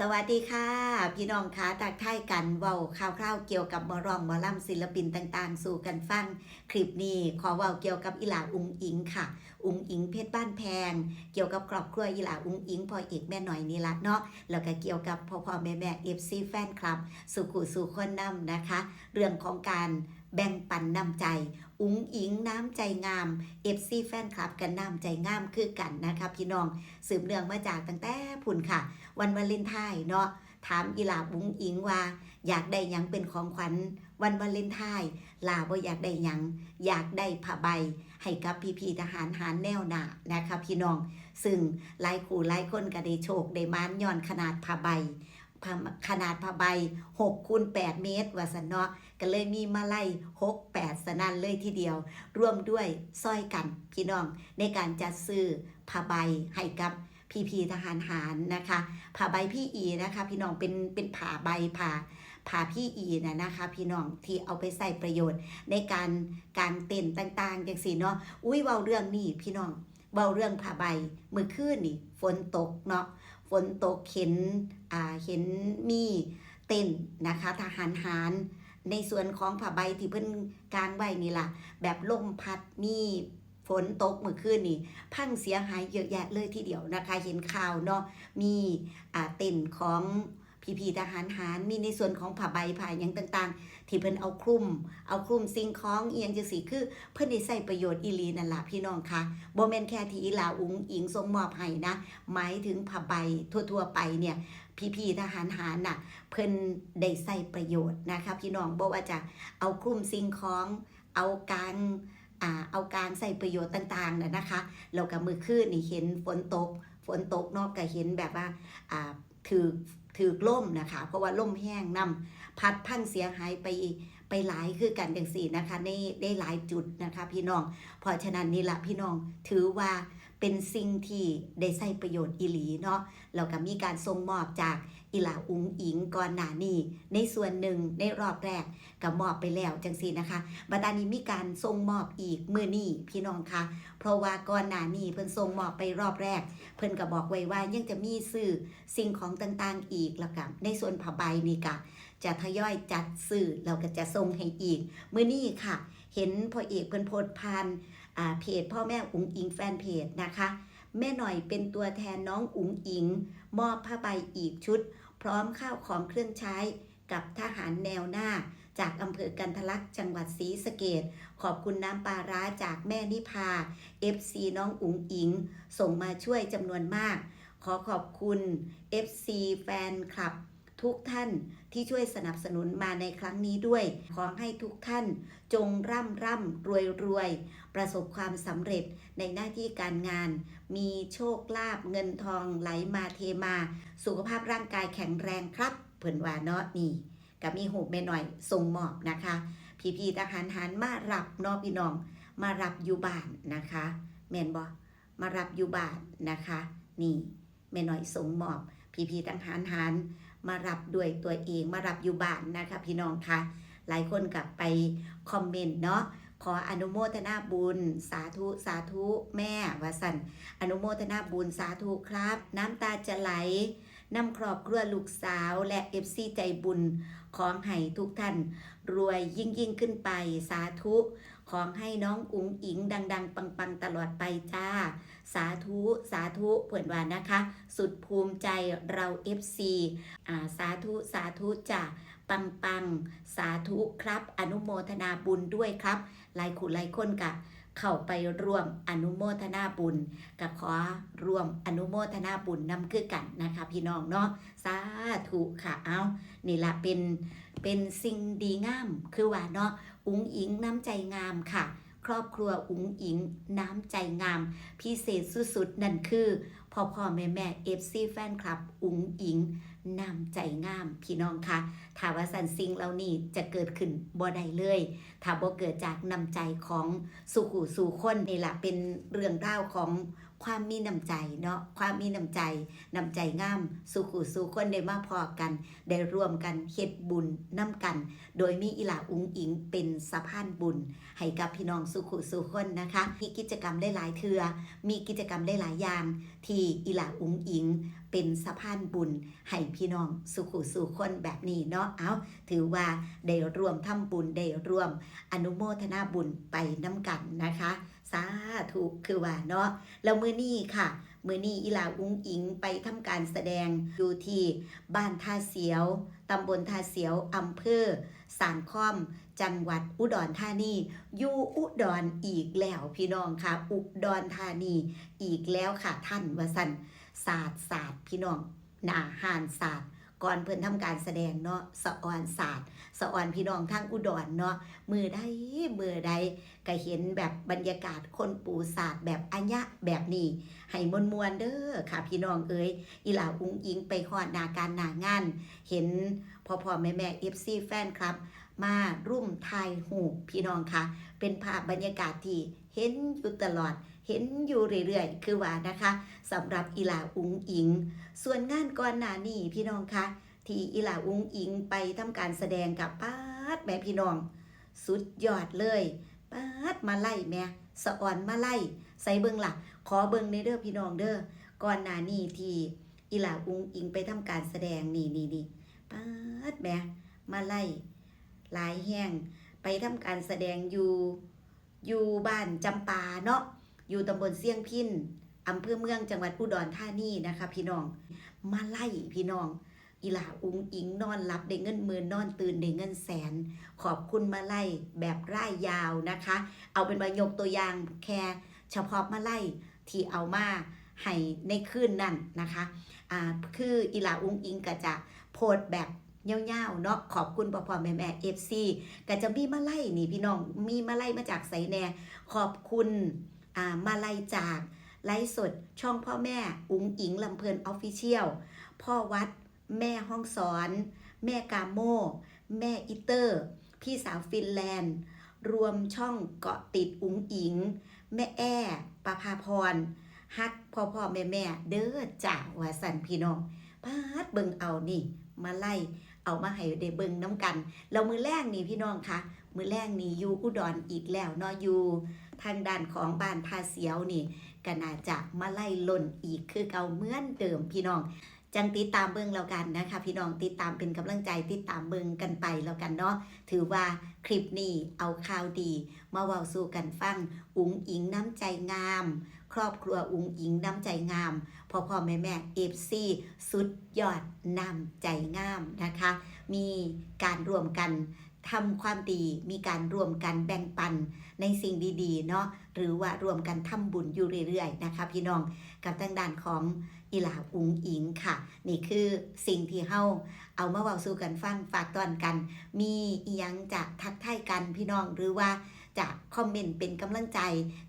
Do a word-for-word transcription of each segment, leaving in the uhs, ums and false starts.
สวัสดีค่ะ พี่น้องคะ ทักทายกัน เว้าข่าวคราวเกี่ยวกับหมอร้องหมอลำศิลปินต่างๆ สู่กันฟัง คลิปนี้ขอเว้าเกี่ยวกับอีหล่าอุ๋งอิ๋งค่ะ อุ๋งอิ๋งเพชรบ้านแพง เกี่ยวกับครอบครัวอีหล่าอุ๋งอิ๋ง พ่อเอกแม่หน่อยนี่ละเนาะ แล้วก็เกี่ยวกับพ่อๆ แม่ๆ เอฟซี แฟนคลับ สู่คู่สู่คนนำนะคะ เรื่องของการแบ่งปันน้ำใจ อุ๋งอิ๋งน้ำใจงาม เอฟซี แฟนคลับก็น้ำใจงามคือกันนะคะพี่น้อง สืบเนื่องมาจากตั้งแต่พุ้นค่ะ วันวาเลนไทน์เนาะ ถามอีหล่าอุ๋งอิ๋งว่าอยากได้หยังเป็นของขวัญวันวาเลนไทน์ หล่าบ่อยากได้หยัง อยากได้ผ้าใบให้กับพี่ๆ ทหารหารแนวหน้านะคะพี่น้อง ซึ่งหลายคู่หลายคนก็ได้โชคได้หมานย้อนขนาดผ้าใบ ผ้า ขนาดผ้าใบ หกคูณแปดเมตร ว่าซั่นเนาะ ก็เลยมีมาลัย หกแปด สนั่นเลยทีเดียว ร่วมด้วยซ่อยกันพี่น้อง ในการจัดซื้อผ้าใบให้กับพี่ๆ ทหารหารนะคะ ผ้าใบพีอีนะคะ พี่น้อง เป็น เป็นผ้าใบ ผ้า ผ้าพีอีน่ะนะคะ พี่น้อง ที่เอาไปใช้ประโยชน์ในการกางเต็นท์ต่างๆ จังซี้เนาะ อุ๊ย เว้าเรื่องนี้พี่น้อง เว้าเรื่องผ้าใบ มื้อคืนนี่ฝนตกเนาะ ฝนตก เห็น อ่า เห็นมีเต็นท์นะคะ ทหารหาร ในส่วนของผ้าใบที่เพิ่นกางไว้นี่ล่ะ แบบลมพัด มีฝนตกมื้อคืนนี่ พังเสียหายเยอะแยะเลยทีเดียวนะคะ เห็นข่าวเนาะ มี อ่า เต็นท์ของพี่ๆ ทหารหาร มีในส่วนของผ้าใบ ผ้าหยังต่างๆ ที่เพิ่นเอาคลุม เอาคลุมสิ่งของอีหยังจังซี้ คือเพิ่นได้ใช้ประโยชน์อีหลีนั่นล่ะพี่น้องคะ บ่แม่นแค่ที่อีหล่าอุ๋งอิ๋งส่งมอบให้นะ หมายถึงผ้าใบทั่วๆ ไปเนี่ย พี่ๆ ทหารหารน่ะ เพิ่นได้ใช้ประโยชน์นะคะพี่น้อง บ่ว่าจะเอาคลุมสิ่งของ เอากาง อ่า เอากางใช้ประโยชน์ต่างๆ น่ะนะคะ แล้วก็มื้อคืนนี่เห็นฝนตก ฝนตกเนาะ ก็เห็นแบบว่า อ่า ถืก ถืกลมนะคะ เพราะว่าลมแฮงนำ พัดพังเสียหายไป ไปหลายคือกันจังซี้นะคะ ใน ในหลายจุดนะคะพี่น้อง เพราะฉะนั้นนี่ล่ะพี่น้อง ถือว่าเป็นสิ่งที่ได้ใช้ประโยชน์อีหลีเนาะ แล้วก็มีการส่งมอบจากอีหล่าอุ๋งอิ๋งก่อนหน้านี้ ในส่วนหนึ่ง ในรอบแรกก็มอบไปแล้วจังซี้นะคะ บัดนี้มีการส่งมอบอีกมื้อนี้พี่น้องคะ เพราะว่าก่อนหน้านี้เพิ่นส่งมอบไปรอบแรก เพิ่นก็บอกไว้ว่ายังจะมีซื้อสิ่งของต่างๆ อีก แล้วก็ในส่วนผ้าใบนี่ก็จะทยอยจัดซื้อ แล้วก็จะส่งให้อีก มื้อนี้ค่ะ เห็นพ่อเอกเพิ่นโพสต์ผ่าน อ่า เพจพ่อแม่อุ๋งอิ๋งแฟนเพจนะคะ แม่หน่อยเป็นตัวแทนน้องอุ๋งอิ๋ง มอบผ้าใบอีกชุด พร้อมข้าวของเครื่องใช้ กับทหารแนวหน้า จากอำเภอกันทะลัก จังหวัดศรีสะเกษ ขอบคุณน้ำปลาร้าจากแม่นิพา เอฟซี น้องอุ๋งอิ๋ง ส่งมาช่วยจำนวนมาก ขอขอบคุณ เอฟซี แฟนคลับทุกท่านที่ช่วยสนับสนุนมาในครั้งนี้ด้วย ขอให้ทุกท่านจงร่ำร่ำรวยรวย ประสบความสำเร็จในหน้าที่การงาน มีโชคลาภเงินทองไหลมาเทมา สุขภาพร่างกายแข็งแรงครับ เพิ่นว่าเนาะ นี่ก็มีรูปแม่หน่อยส่งมอบนะคะ พี่ๆ ทหารหารมารับเนาะพี่น้อง มารับอยู่บ้านนะคะ แม่นบ่ มารับอยู่บ้านนะคะ นี่แม่หน่อยส่งมอบ พี่ๆ ทหารหารมารับด้วยตัวเอง มารับอยู่บ้านนะคะพี่น้องคะ หลายคนก็ไปคอมเมนต์เนาะ ขออนุโมทนาบุญ สาธุ สาธุ แม่ ว่าซั่น อนุโมทนาบุญ สาธุครับ น้ำตาจะไหลนำครอบครัวลูกสาวและ เอฟซี ใจบุญ ขอให้ทุกท่านรวยยิ่งยิ่งขึ้นไป สาธุ ขอให้น้องอุ๋งอิ๋งดังๆ ปังๆ ตลอดไปจ้า สาธุ สาธุ เพิ่นว่านะคะ สุดภูมิใจเรา เอฟซี อ่า สาธุ สาธุจ้ะ ปังๆ สาธุครับ อนุโมทนาบุญด้วยครับ หลายคู่หลายคนก็เข้าไปร่วมอนุโมทนาบุญ ก็ขอร่วมอนุโมทนาบุญนำคือกันนะคะพี่น้องเนาะ สาธุค่ะ เอา นี่ล่ะเป็น เป็นสิ่งดีงาม คือว่าเนาะ อุ๋งอิ๋งน้ำใจงามค่ะ ครอบครัวอุ๋งอิ๋งน้ำใจงาม พิเศษสุดๆ นั่นคือ พ่อๆ แม่ๆ เอฟซี แฟนคลับอุ๋งอิ๋งน้ำใจงาม พี่น้องคะ ถ้าว่าซั่นสิ่งเหล่านี้จะเกิดขึ้นบ่ได้เลย ถ้าบ่เกิดจากน้ำใจของสู่คู่สู่คน นี่ล่ะเป็นเรื่องราวของความมีน้ำใจเนาะ ความมีน้ำใจ น้ำใจงาม สู่คู่สู่คนได้มาพ้อกัน ได้ร่วมกันเฮ็ดบุญนำกัน โดยมีอีหล่าอุ๋งอิ๋งเป็นสะพานบุญให้กับพี่น้องสู่คู่สู่คนนะคะ มีกิจกรรมหลายๆ เทื่อ มีกิจกรรมหลายๆ อย่าง ที่อีหล่าอุ๋งอิ๋งเป็นสะพานบุญให้พี่น้องสู่ผู้สู่คนแบบนี้เนาะ เอา ถือว่าได้ร่วมทำบุญ ได้ร่วมอนุโมทนาบุญไปนำกันนะคะ สาธุ คือว่าเนาะ แล้วมื้อนี้ค่ะ มื้อนี้อีหล่าอุ๋งอิ๋งไปทำการแสดงอยู่ที่บ้านท่าเสียว ตำบลท่าเสียว อำเภอสร้างคอม จังหวัดอุดรธานี อยู่อุดรอีกแล้วพี่น้องค่ะ อุดรธานีอีกแล้วค่ะท่าน ว่าซั่น สาด สาด พี่น้อง หน้าฮ้านสาด ก่อนเพิ่นทำการแสดงเนาะ สะออนสาด สะออนพี่น้องทางอุดรเนาะ มื้อใด มื้อใดก็เห็นแบบบรรยากาศคนปูสาดแบบอะยะแบบนี้ ให้ม่วนๆเด้อค่ะพี่น้องเอ๋ย อีหล่าอุ๋งอิ๋งไปฮอดหน้าการหน้างาน เห็นพ่อๆแม่ๆ เอฟซี แฟนคลับ มารุมถ่ายรูปพี่น้องค่ะ เป็นภาพบรรยากาศที่เห็นอยู่ตลอด เห็นอยู่เรื่อยๆ คือว่านะคะ สำหรับอีหล่าอุ๋งอิ๋ง ส่วนงานก่อนหน้านี้พี่น้องคะ ที่อีหล่าอุ๋งอิ๋งไปทำการแสดงกับป๊าดแม่พี่น้อง สุดยอดเลย ป๊าดมาลัยแม่ สะออนมาลัย ใส่เบิ่งล่ะ ขอเบิ่งในเด้อพี่น้องเด้อ ก่อนหน้านี้ที่อีหล่าอุ๋งอิ๋งไปทำการแสดง นี่นี่นี่ ป๊าดแม่ มาลัย หลายแฮง ไปทำการแสดงอยู่ อยู่บ้านจำปาเนาะ อยู่ตำบลเสี้ยงพิน อำเภอเมือง จังหวัดอุดรธานีนะคะพี่น้อง มาลัยพี่น้อง อีหล่าอุ๋งอิ๋งนอนหลับได้เงินหมื่น นอนตื่นได้เงินแสน ขอบคุณมาลัยแบบรายยาวนะคะ เอาเป็นว่ายกตัวอย่างแค่เฉพาะมาลัยที่เอามาให้ในคืนนั้นนะคะ อ่า คืออีหล่าอุ๋งอิ๋งก็จะโพสต์แบบยาวๆเนาะ ขอบคุณพ่อๆแม่ๆ เอฟซี ก็จะมีมาลัยนี่พี่น้อง มีมาลัยมาจากไสแหน่ ขอบคุณ อ่า มาลัยจากไลฟ์สดช่องพ่อแม่อุ๋งอิ๋งลำเพลิน Official พ่อวัด แม่ฮ่องสอน แม่กาโม แม่อีเตอร์ พี่สาวฟินแลนด์ รวมช่องเกาะติดอุ๋งอิ๋ง แม่แอ้ ประภาพร ฮักพ่อพ่อแม่แม่เด้อจ้า ว่าซั่นพี่น้อง ป๊าด เบิ่งเอานี่ มาลัย เอามาให้ได้เบิ่งนำกัน แล้วมื้อแลงนี่พี่น้องคะ มื้อแลงนี่อยู่อุดรอีกแล้วเนาะ อยู่ทางด้านของบ้านท่าเสียวนี่ ก็น่าจะมาลัยล้นอีกคือเก่าเหมือนเดิมพี่น้อง จั่งติดตามเบิ่งแล้วกันนะคะ พี่น้อง ติดตามเป็นกำลังใจ ติดตามเบิ่งกันไปแล้วกันเนาะ ถือว่าคลิปนี้เอาข่าวดีมาเว้าสู่กันฟัง อุ๋งอิ๋งน้ำใจงาม ครอบครัวอุ๋งอิ๋งน้ำใจงาม พ่อพ่อแม่แม่ เอฟซี สุดยอดน้ำใจงามนะคะ มีการร่วมกันทำความดี มีการร่วมกันแบ่งปันในสิ่งดีๆเนาะ หรือว่าร่วมกันทำบุญอยู่เรื่อยๆนะคะพี่น้อง กับทางด้านของอีหล่าอุ๋งอิ๋งค่ะ นี่คือสิ่งที่เฮาเอามาเว้าสู่กันฟัง ฝากต้อนกัน มีอิหยังจะทักทายกันพี่น้อง หรือว่าจะคอมเมนต์เป็นกำลังใจ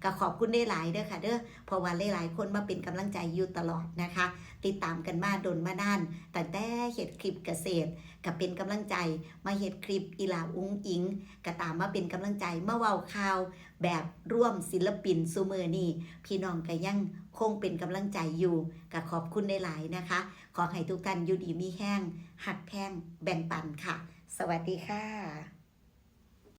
ก็ขอบคุณได้หลายเด้อค่ะเด้อ เพราะว่าหลายๆคนมาเป็นกำลังใจอยู่ตลอดนะคะ ติดตามกันมาดนมานาน ตั้งแต่เฮ็ดคลิปเกษตร ก็เป็นกำลังใจ มาเฮ็ดคลิปอีหล่าอุ๋งอิ๋ง ก็ตามมาเป็นกำลังใจ มาเว้าข่าวแบบร่วมศิลปินซุมื้อนี้ พี่น้องก็ยังคงเป็นกำลังใจอยู่ ก็ขอบคุณหลายๆนะคะ ขอให้ทุกท่านอยู่ดีมีแฮง ฮักแพง แบ่งปันค่ะ สวัสดีค่ะ